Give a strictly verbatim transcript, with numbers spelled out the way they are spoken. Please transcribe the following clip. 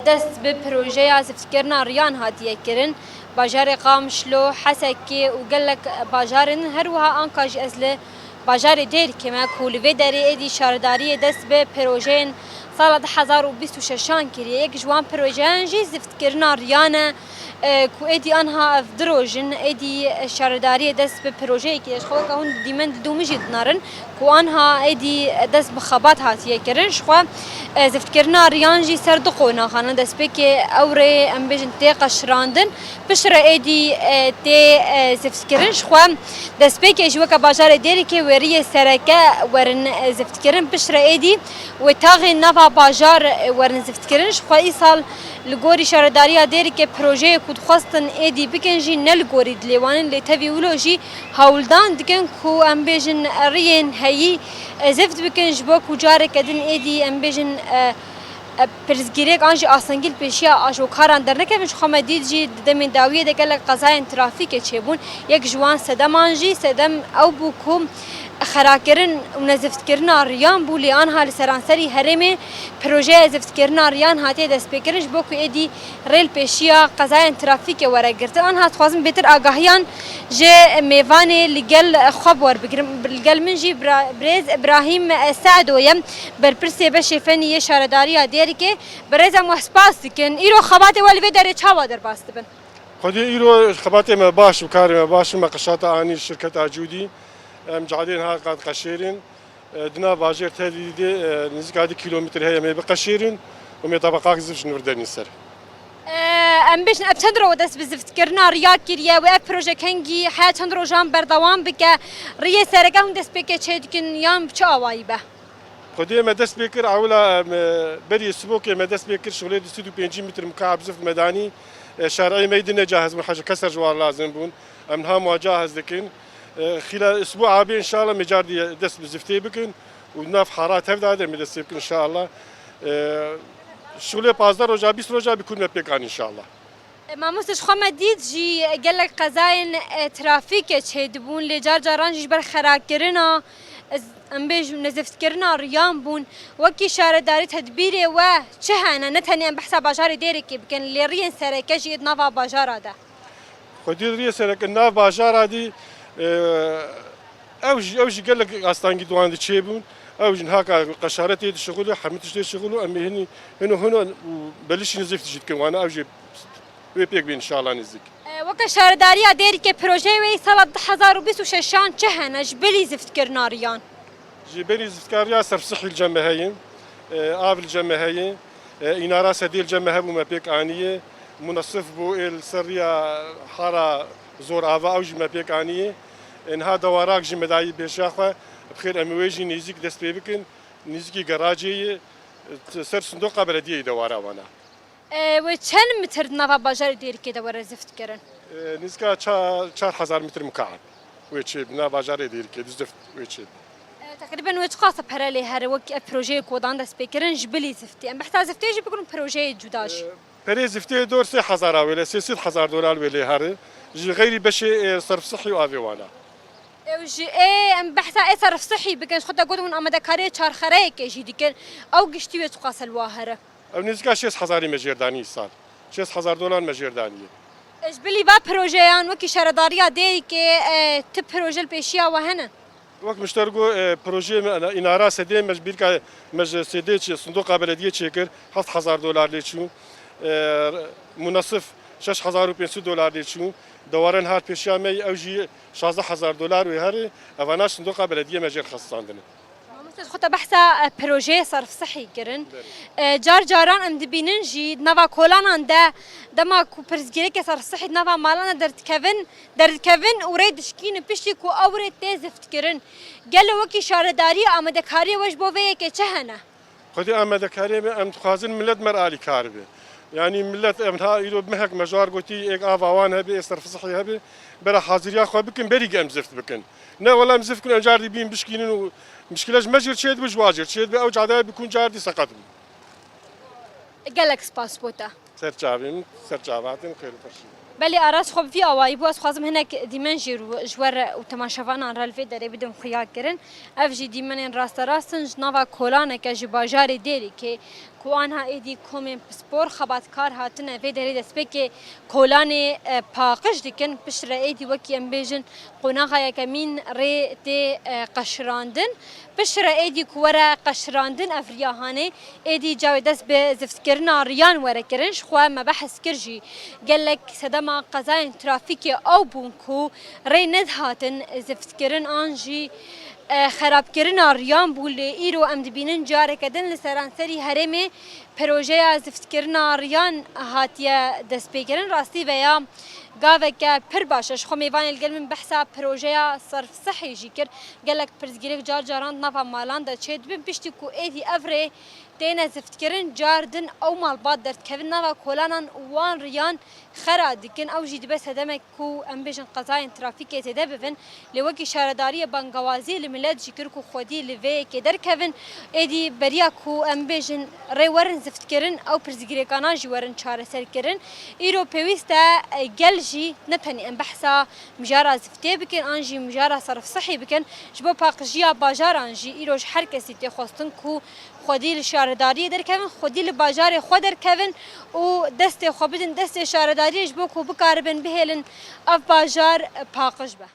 Dest bi projeya ziftkirina riyan hatiye kirin. Bajarê Qamişlo, Hesekê û gelek bajarên din, her wiha anka jî ez li bajarê Dêrikê me ku li vê derê êdî şaredariyê dest bi projeyên sala du hezar û bîst û şeşan kiriye. Yek ji wan projeyan jî ziftkirina riyan e, e, ku êdî anha ev du roj in, êdî şaredariyê dest bi projeyekê ye. Ji xwe weke hûn dîmen didû min jî dinarin ku anha êdî dest bi xebat hatiye kirin. Ji xwe, e, ziftkirina riyan jî ser du qonaxan e. Destpêkê ew rê, em bêjin, tê qeşirandin. Piştre êdî, e, tê, e, ziftkirin. Ji xwe destpêkê jî weke bajarê Dêrikê wê riyê sereke werin, e, ziftkirin. Piştre êdî wê taxên nava bajar, e, werin ziftkirin. Ji xwe îsal li gorî şaredariya Dêrikê projeyê ku dixwestin êdî bikin jî ne li gorî dilê wan in, lê tevî wilo jî hewldan dikin ku, em bêjin, riyên heyî, e, zift bikin, ji bo ku careke din êdî, em bêjin, e, e, pirsgirêk an jî astengî li pêşiya ajokaran dernekevin. Ji xwe me dît jî di demên dawiyê de gelek qezayên trafîkê çêbûn. Yek ji wan sedeman jî, sedem ew bû ku xerakirin û nezivitkirina riyan bû, lê anha li seranserî herêmê projeya zivitkirina riyan hatiye destpêkirin, ji bo ku êdî rê li pêşiya qezayên trafîkê were girtin. Anha dixwazim bêtir agahiyan ji mêvanê li gel xwe bi wer bigirim. Li gel min jî bira-, birêz Îbrahîm Sedo ye, berpirsê beşê fenî yê şaredariya Dêrikê. Birêzem, we spas dikin. Îro xebatê we li vê derê çawa derbas dibin? Xwedê îro xebatê me baş û karê me baş in, me qeşata anî şirketa Cûdî. Em cadê niha qat qeşêrin. E, di nav bajêr tevî de, e, nêzîka du kîlometre heye em ê biqeşêrin û em ê tebaqak zift ji nû derîn ser. E, em bêjin, ev çend roj dest bi ziftkirina riya kiriye û ev proje kengî heya çend rojan berdewam bike? Riyê sereke hûn destpêkê çêdikin yan bi çi awayî be? Xwedê me dest pê kir, ewila, em, e, berî sibokê me dest pê kir, şixulê du sed û pêncî metre mukab zift me danî. E, şareyê me yê din ne cahiz bûn, hece keser ji wan lazim bûn. Em niha wan cahiz dikin. E, xîla isbû abê înşallah me car dî dest bi ziftê bikin û nav hara tev de em ê dest pê bikin înşallah. E, şixulê pazdeh roja, bîst roja bi kul me pêk an înşallah. E, mamoste, ji xwe me dît jî gelek qezayên, e, trafîkê çêdibûn, lê car caran jî ji ber xerakirina, e, em bêjin, nezivitkirina riyan bûn. Wekî şaredarî tedbîrê we çi hene? Ne tenê em behsa bajarê Dêrikê bikin, lê riyên sereke jî yê di nava bajara de. Xwedî riyê sereke nav bajara dî, e, ew jî, ew jî gelek astengî di wan de çêbûn. Ew jî niha ka qeşaretê dişixulî, hemî tiştê şixulî, em ê hinî, hino, hino û belişî nizîf jî dikin wana, ew jî wê pêk bên înşallah nêzîk. E, weke şaredariya Dêrikê projeyê wê sala du hezar û bîst û şeşan çi hene ji bilî ziftkirina riyan? Ji berî ziftkariya sersihî li cem me heye, e, av li cem me heye, e, înara sedê li cem me hebû me pêk aniye, munasif bû ê li ser riya hara zor ava ew jî me pêk aniye. E, niha dewarak jî me dayî pêşiya xwe, bi xêr em ê wê jî nêzîk dest pê bikin, nêzîkî geracê ye, e, ser sindoqa belediyeyê dewara wana. E, wê çend mitir di nava bajarê Dêrikê de were zift kirin? E, nêzîka ça-, çar hezar metre mukab wê çê, di nav bajarê Dêrikê di zift wê çê. E, teqrîben wê çiqas pere lê here, wek ev projeyê ku dan dest pê kirin ji bilî ziftê? Em behsa ziftê jî bikin û projeyê cuda jî. E, perê ziftê dor sê hezar a wê lê, sê sed hezar dolar wê lê here. Ji xeyrî beşê, e, serf sihî û avê wana. Ew ji ê, em behsa ê serf sihî bikin, ji xwe te gotin hûn amadekariyê çarxereyekê jî dikin. Ew giştî wê çiqas li wa here? Ew nêzîka şêst hezarî me jêr danî îsal. Şêst hezar dolar me jêr daniye. Ji bilî va projeyan wekî şaredariya Dêrikê, e, ti proje li pêşiya we hene? Wek mişter got, e, projeyê me, înara sedê me ji bîrka me ji sedê çi, sindoqa belediyê çêkir, heft hezar dolar lê çû. E, munasif şeş hezar û pênc sed dolar lê çû. Dewaren har pêşiya me ew jî şazdeh hezar dolar wê herê. Evana sindoqa belediyê me jêr xestandine. Mamoste, xwe te behsa, e, projeyê serf sihî kirin. Belê. E, car caran em dibînin jî di nava kolanan de, dema ku pirsgirêkê serf sihî di nava malan de derdikevin, derdikevin û rê dişkînin piştî ku ew rê tê zift kirin. Gelo wekî şaredariyê amadekariyê we ji bo vê yekê çi hene? Xwedî amadekariyê me, em dixwazin milet me re alîkar be. Yanî milet em ha îro mehek me ji war gotî, êk ava wan hebe, ê serf sihî hebe, bera haziriya xwe bikin, berî em zift bikin. Ne wela em zift bikin, em car dî bîn bişkînin û mişkile ji me jî çê dibe, ji wa jî çê dibe, ew cadeyê bikûn car dî seqet bû. Gelek spas bo te. Ser çavên, ser çavatin, xêr û xweşî. Belê Aras, xwe bi vî awayî bû. Ez xwazim hinek dîmen jî ru-, ji we re û temaşevanan re li vê derê bidim xuya kirin. Ev jî dîmenên rasterast in ji nava kolaneke ji bajarê Dêrikê ku anha êdî komên pispor xebatkar hatine vê derê destpêkê kolanê, e, paqij dikin. Piştre êdî wekî em bêjin qonaxa yekemîn rê tê, e, qeşirandin. Piştre êdî ku were qeşirandin ev riya hanê, êdî cawê dest bi ziftkirina riyan were kirin. Ji xwe me behs kir jî gelek sedema qezayên trafîkê ew bûn ku rê nedihatin ziftkirin an jî, e, xerabkirina riyan bû. Lê îro em dibînin careke din li seranserî herêmê projeya ziftkirina riyan hatiye destpêkirin. Rastî veya gaveke pir baş e. Ji xwe mêvanê li gel min behsa projeya Serf Sihî jî kir. Gelek pirsgirêk car caran di nava malan de çêdibin. Piştî ku êdî ev rê têne ziftkirin, car din ew malbat derdikevin nava kolanan û wan riyan xera dikin. Ew jî dibe sedemek ku em bêjin qezayên trafîkê zêde bibin. Lê wekî şaredariyê bangawazî li milet jî kir ku xwedî li vê yekê derkevin. Êdî beriya ku em bêjin rê werin ziftkirin, ew pirsgirêkana jî werin çareserkirin. Îro pêwîst e, e, gel jî ne tenê em behsa mijara ziftê bikin, an jî mijara serf sihî bikin. Ji bo paqijiya bajaran jî îro ji her kesî tê xwestin ku xwedî li şaredariyê derkevin, xwedî li bajarê xwe derkevin û destê xwe bidin destê şaredariyê ji bo ku bikaribin bihêlin ev bajar paqij be.